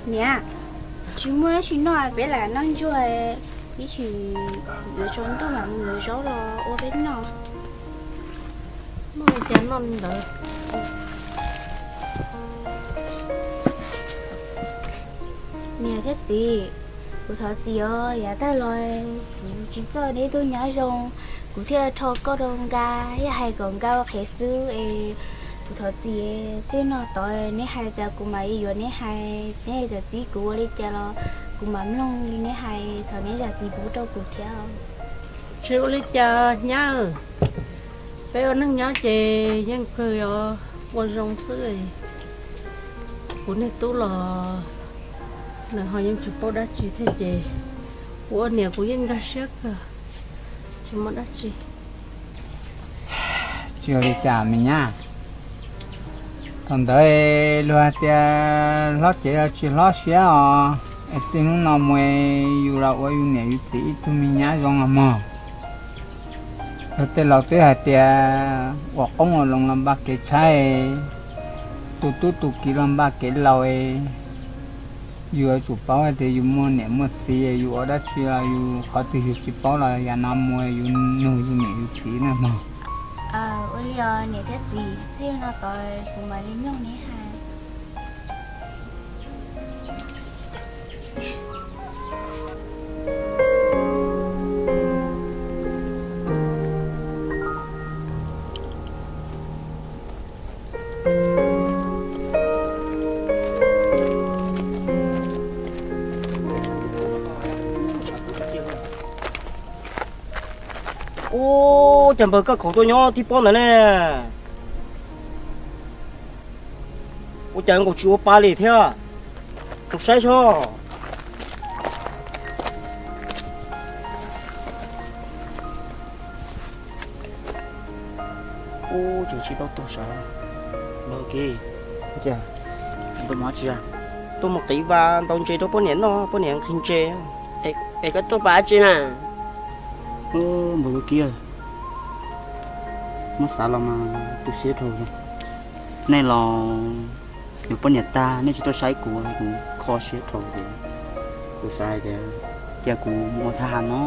Niam, tsis muaj dab tsi noj, peb lam noj ntsuag, ib tsam yuav tsaus ntuj mam mus yuav zaub los ua peb noj. Noj li cas noj li ntawd. Niam thiab txiv, kuv thov txim os, yav tag los kuv tsis txawj neb tug nyab zoo, kuv thiaj rho koj rau Nkaj, yog hais kom Nkaj ua qhev xwb es kuv thov txim. Txij no tod neb hais cas kuv mam li yuav neb hais, neb zam txim kuv ua li cas los kuv mam mloog li neb hais, thov neb zam txim pub rau kuv thiab. Tsis ua li cas nyab, peb ua neej nyob ces yeej kawg yuav ua zoo xwb. Kuv niag tub los nws ho yeej tsis paub dab tsi thiab ces kuv ua niam kuv yeej nkag siab kawg, tsis muaj dab tsi. Tsis ua li cas me nyab. Thaum ntawd luag hais tias hlob cev los tsis hlob siab os, es txij hnub no mus yus los ua yus niam yus txiv ib tug me nyab zoo os mog. Luag tej laus twb hais tias ua qoob ua loo los npaj kev tshaib, tu tub tu kiv los npaj kev laus. Yus yuav tsum paub hais tias yus muaj niam muaj txiv, yus ua dab tsi los yus qhov twg yus tsis paub los yav no mus yus nug yus niam yus txiv na mog. Ua li os niam thiab txiv, txij no tod kuv mam li mloog neb hais. Ua cas npawg Kab Khaum tuaj nyob tib pob ntawd ne? Ua cas nkaus tsis ua pa li thiab? Mus saib seb. Ub, tseem tsis tau tuag sav. Npawg Kiv, tuaj mus qiv vas ntaus ntses rau poj niam noj, poj niam nqhis ntses. Es koj tuaj pab tsi na? Npawg Kiv, muab xav los mas tu siab dhau. Nej los yuav poj niam tag nej tsis tuaj saib kuv, kuv kho siab dhau. Kuv xav tias cia kuv mus ua thab ham no,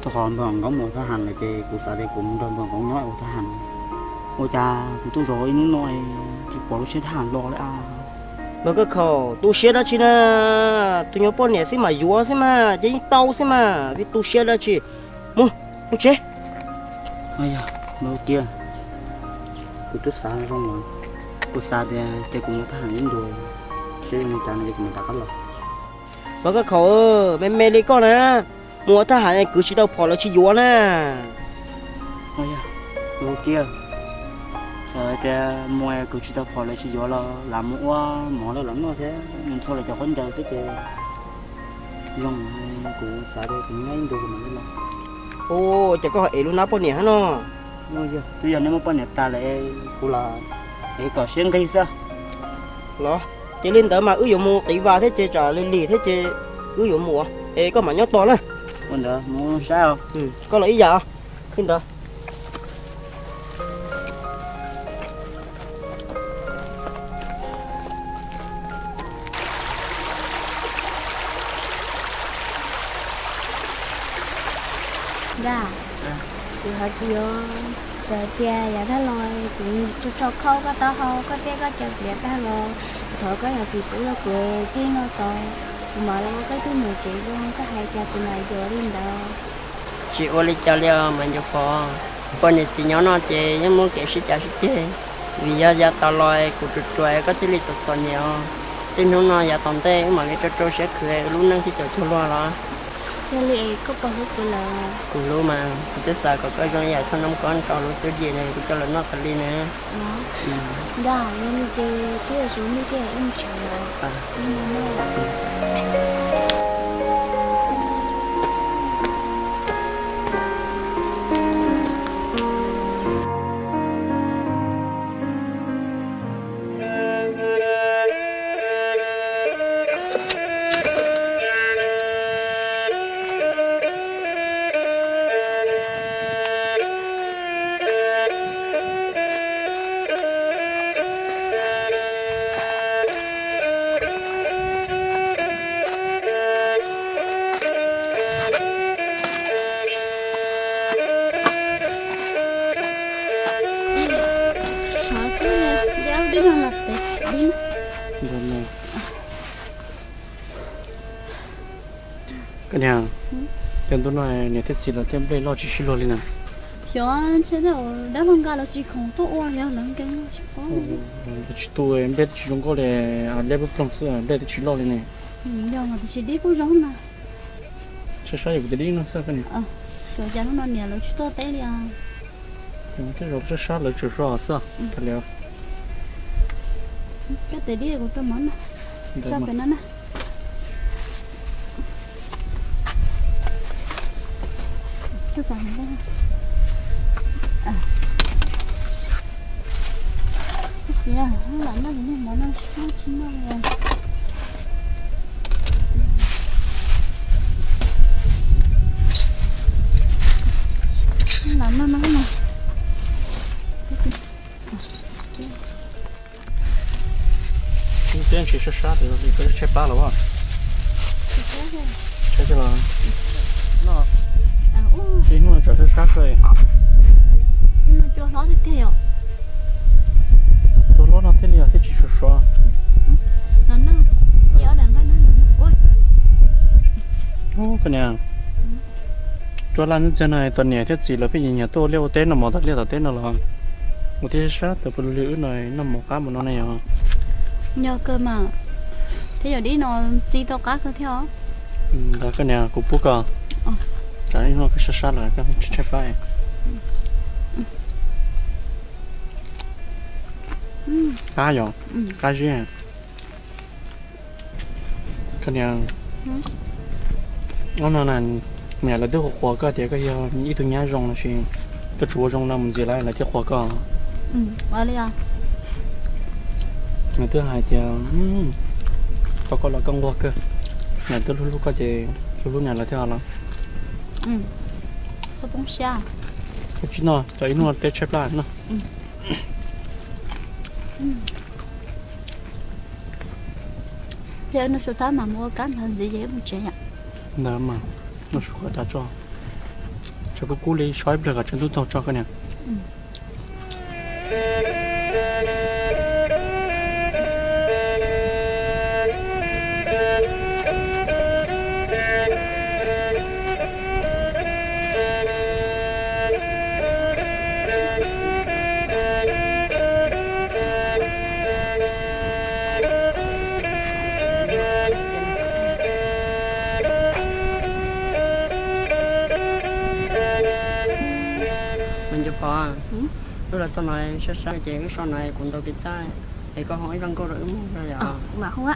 rau qhov npawg Nkauj mus ua thab ham lawm ces kuv xav tias kuv mus nrog npawg Nkauj nyob ua thab ham. Ua cas kuv tuaj zov ib hnub no tsis pom lub tsheb thab ham los li a? Npawg Kab Khaum, tu siab dab tsi na? Tus nyuag poj niam xwb mas yuav xwb mas, ces yeej tau xwb mas, vim tu siab dab tsi? Mus, mus tsev. Npawg Kiv, kuv twb xav zoo lawm, kuv xav tias cia kuv mus thab ham ib ntus, seb zoo li cas no ces kuv mam rov qab los. Npawg Kab Khaum, me me li koj na, mus ua thab ham kwv tsis tau phom lawv tsis yuav na. Npawg Kiv, txawm tias mus kwv tsis tau phom lawv tsis yuav los lam mus ua mov rau lawv noj thiab, mus ntxhua lawv cov khaub ncaws xwb ces zoo, kuv xav tias kuv nyob ib ntus kuv mam li los. Ua cas koj ho ev lub hnab poj niam hab no? Twb yog nej muab poj niam tas lawm, kuv los ev kom siab nqig xwb. Los, ces li ntawd mas wb yuav mus qiv vas thiab ces tsam lig lig thiab ces wb yuav mus, es koj mam nyob tos na. Ua ntawd mus saib os. Koj los ib yam os. Li ntawd. Nkaj, kuv thov txim os. Txawm tias yav tag los kuv tso tso khaub koj taub hau, koj tej koj cov tiav tag los, kuv thov koj zam txim pub rau kuv. Txij no tod kuv mam los ua koj tug niam tsev zoo, koj hais cas kuv mam yuav li ntawd. Tsis ua li cas li os Maiv Ncuav Pov. Poj niam txiv nyob no ces yeej muaj kev sib cav sib ceg, vim yog yav tas los kuv ruam ruam koj thiaj li txom txom nyem os. Txij hnub no yav tom ntej wb mam li rau rau siab khwv, lub neej thiaj txaus cuag luag los. Yog li es koj puas hlub kuv lawm? Kuv hlub mas, kuv twb xav kom koj zoo ib yam choj noj koj nrog lub tub yim no kuv coj los noj tas li na. Nkaj, yog li ces twb yuav tsaus ntuj thiab, wb mus tsev os. Koj niam, cas ntu no niam thiab txiv lawv tej nplej loj tsis sib luag li na? Xyov, ntshe tej dab laug nkaj lawv tsis khoom tuaj ua yog lawv nkees. Lawv tsis tu, nplej twb tsis zoo nkauj li, liab ploog xwb, nplej twb tsis loj li ne. Yog mas tiam sis dib kuj zoo na. Sab sab yog kuv tias dib no xwb. Xyov cas hnub no niam lawv tsis tuaj teb li. Tej zaum sab sab lawv tseem so xwb. Koj tes dib kuv rau mov na. Sab pem no na. Txiv, lam noj niag mov no, tsis noj li. Lam noj no. Teb ntsis sab sab, koj tshaib plab los as? Tshaib los. Ib hnub tsam sab sab kawg. Cua hlob tiag tiag yom. Cua hlob no thiaj li yog thiaj tsis sov sov. Ub, koj niam, cua laj ntxhiab no tos niam thiab txiv lawv pheej nyiam tuaj ua liaj ua teb noj mov tom liaj tom teb no los ua thiab sab sab, tus pw li wb no noj mov qab mus no ne yog. Yog kawg mas, thiab yog dib no txi tau qab kawg thiab os. Ntawd koj niam, kuv pub koj, tsam ib hnub koj sab sab lawm koj tshaib plab. Qab yom, qab zib. Koj niam, ob no na, niam lawv twb qhuas qhuas koj tias koj yog ib tug nyab zoo lossis koj tsuas ua zoo no mus ntxiv lawm lawv thiaj qhuas koj. Nws twb hais tias tau koj los koj nquag kawg, nws twb hlub hlub koj ces hlub hlub nws lawv thiaj los. Koj tsis noj, tsam ib hnub teb tshaib plab no. Pliag no su tab mam mus ua kab nplawg ntxiv ces mus tsev yom. Ntawd mas, no su qhov tas tso, tsam kub kub li so ib pliag kom tsawv ntub taug tso koj niam. Me ncua Pov, wb los txog no sab sab ces wb so no kuv ntaus kis tas, es koj hoo ib zaj nkauj rau wb mloog yom. Kuv mam hoo.